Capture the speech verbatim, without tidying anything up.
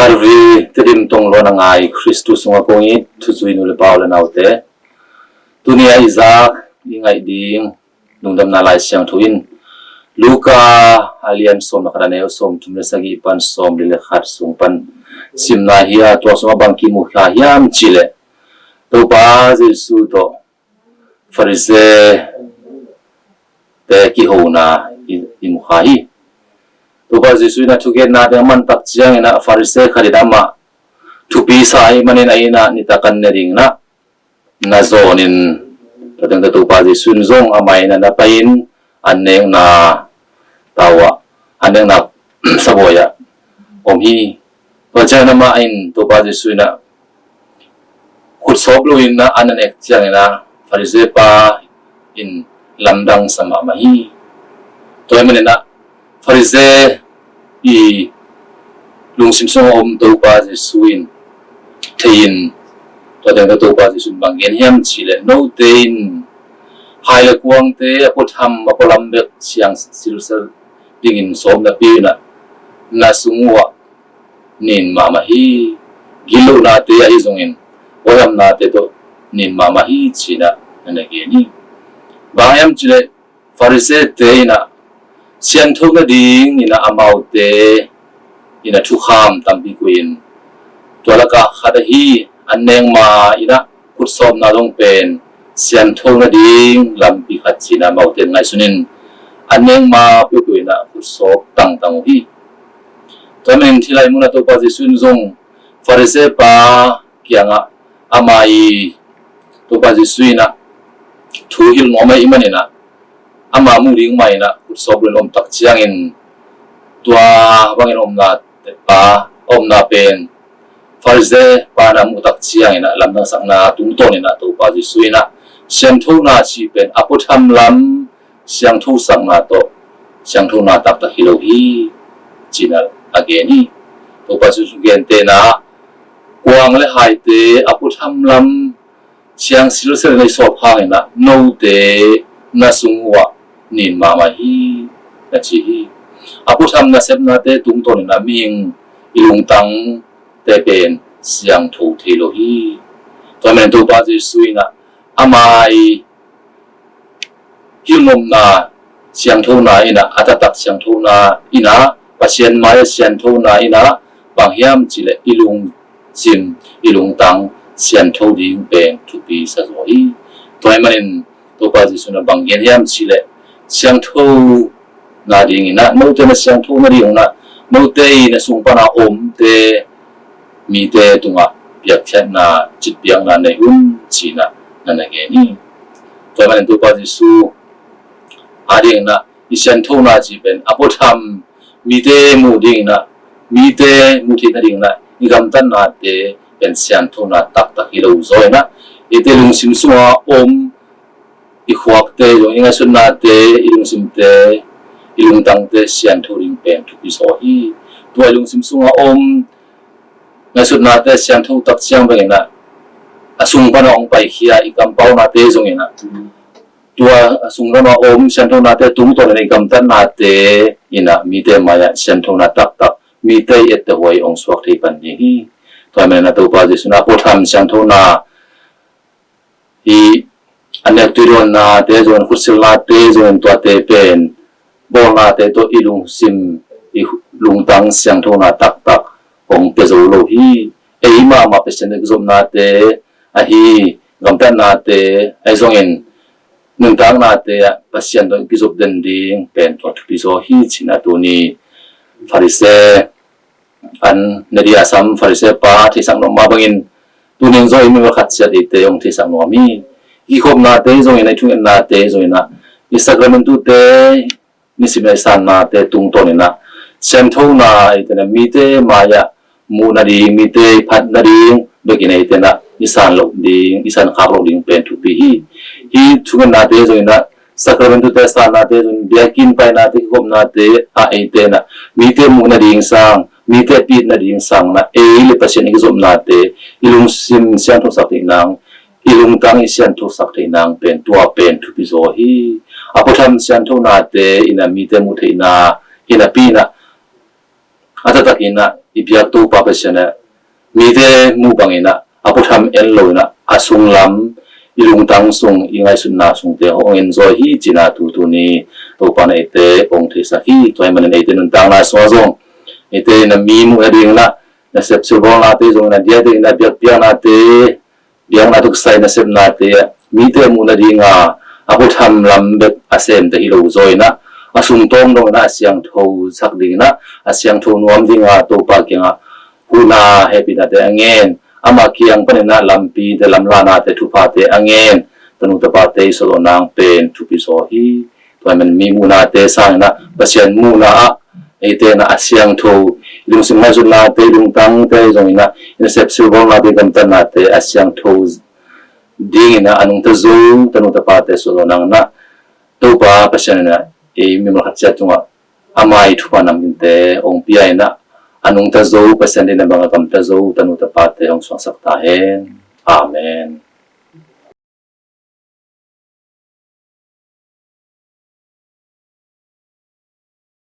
Arvi Tedim tong luan a ngai Khristu sungah kong it thuzui nu le pa u le naute, tuni a i zak i ngaih ding Lungdamna Lai Siangtho in Luka a lian sawm le khat a neu sawm thum le sagih pan sawm li le khat sung pan simna hi a, tua sungah bang kimu kha hiam cihleh Topa Jesu tawh Farisee te kihona i, i mu kha hi. Topa Jesu in a thugenna ding a man tak ciangin a Farisee khat in amah thupi sa ahih manin a inn ah nitak an ne dingin a na zawnin, tua teng tawh Topa Jesu in zong amah inn ah na pai-in an nekna tau ah, an nekna sabuai ah om hi. Tua ciangin amah in Topa Jesu in a khutsawp loin a an a nek ciangin a Farisee pa in lamdang sa mahmah hi. Tua ahih manin a Farisee i lungsim sungah om Topa Jesu in thei-in, tua teng tawh Topa Jesu in bang gen hiam cihleh, note in hai le kuangte a puatham a pualam bek siang silsel dingin sawp napi-in a na sung uh ah nin mahmah hi. Gitlohnate ahi zongin huaihamnate tawh nin mahmah hi, ci-in a na gen hi. Bang hiam cihleh Farisee te in a siangtho nadingin a amaute in a thukham tampi koih in, tua lakah khat ahi an nek ma in a khutsawpna zong pen siangtho nading lampi khat ci-in a amaute in ngaihsun in an nek ma peuhpeuh in a khutsawp tangtang uh hi. Tua ahih manin hih lai mun ah Topa Jesu in zong Farisee pa kiangah ama i Topa Jesu in a thu hilh nuam ahih manin a ama mu ding mah in a khutsawp loin om tak ciangin tua bangin omna, a, omna pen Farisee pa in a muh tak ciangin a lamdangsakna tungtawnin a Topa Jesu in a siangthona cih pen a puatham lam siangthosakna tawh siangthona taktak hi lo hi, ci-in a gen hi. Topa Jesu gentehna kuang le haite a puatham lam siang silsel in a i sawp hangin a note na sung uh ah nin mahmah hi, na ci hi. A puatham nasepnate tungtawnin a mihing i lungtangte pen siangtho thei lo hi. Tua ahih manin Topa Jesu in a ama i hilh nopna siangthona in a, a taktak siangthona in a, Pasian mai-ah siangthona in a bang hiam cihleh i lungsim, i lungtang siangtho ding pen thupi sa zaw hi. Tua ahih manin Topa Jesu in a bang gen hiam cihleh siangthona dingin a note na siangtho nading un a note i na sung pan a omte mite tungah piakkhiatna, citpiakna nei un, ci-in a na na gen hi. Tua ahih manin Topa Jesu adingin a i sianthona cih pen a puatham mite muh dingin a, mite muh theih nadingin a i gamtatnate pen sianthona taktak hi lo zaw in a, eite lungsim sungah om i khuakte zong, i ngaihsutnate, i lungsimte, i lungtangte siantho ding pen thupi zaw hi. Tua i lungsim sungah om ngaihsutnate siantho tak ciang bangin a, a sung pan a hong paikhia i kampaunate zongin a, tua a sung lam a om sianthonate tungtawn in a i gamtatnate in a mite mai-ah sianthona taktak, mite i ettehhuai hong suak thei pan ding hi. Tua ahih manin a Topa Jesu in a puatham sianthona hi, a nek tui dawnnate zong, khutsilnate zong, tuate pen bawlnate tawh i lungsim, i lungtang sianthona taktak hong pia zo lo hi. Ei mahmah Pasian tawh kizopnate ahi, gamtatnate ahi zongin nuntaknate ah Pasian tawh kizop den ding pen tua thupi zaw hi, ci-in a tuni Farisee an ne ding a sam Farisee pa theisak nuam mah bangin, tuni in zong i mi khat ciat eite hong theisak nuam hi. I kikhopnate zongin a, i thungennate zongin a, i sakramentute, nisim a i sannate tungtawn in a sianthona eite in a mite mai-ah muh nading, mite i phat nading bekin eite in a i san loh ding, i san khak loh ding pen thupi hi. Hih thungennate zongin a, sakramentute, sannate zong, biakinn painate, kikhopnate ah eite in a mite muh nading sang, mite pit nading sang in a, ei le Pasian i kizopnate i lungsim sianthosak theih nang, i lungtang i sianthosak theih nang pen tua pen thupi zaw hi. A puatham sianthonate in a mite muh theihna hi napi in a, a taktak in a i biak Topa Pasian ah mite muh bangin ah a puatham en lo in ah a sunglam i lungtang sung i ngaihsutna sungte hong enjoy hi ci-in ah tu tuni Topa in ah eite hong theisak hi. Tua ahih manin eite nuntakna sungah zong eite in ah mi muh nadingin ah nasep silbawlnate zong in ah diak dingin ah biakpiaknate biakna tawh kisai nasepnate ah mite muh nadinga a puatham lam bek a semte hi lo zaw in ah a sungtawng dong in ah a siangtho sak dingin ah a siangtho nuam dinga Topa kiangah huhna hehpihnate a ngen, amah kiang panin ah lampite lamlanate thuphate a ngen tanu tapate i suahloh nang pen thupi zaw hi. Tua ahih manin mi muhnate sangin ah Pasian muhna ah eite in ah a siangtho i lungsim ngaihsutnate i lungtangte zongin ah i nasep silbawlnate gamtatnate a siangtho dingin ah a nungta zo tanu tapate suahloh nang in ah Topa Pasian in ah ei mimal khat ciat tungah amah i thupha namginte hong pia in ah a nungta zo Pasian deihna bangah gamta zo tanu tapate hong suangsak ta hen. Amen.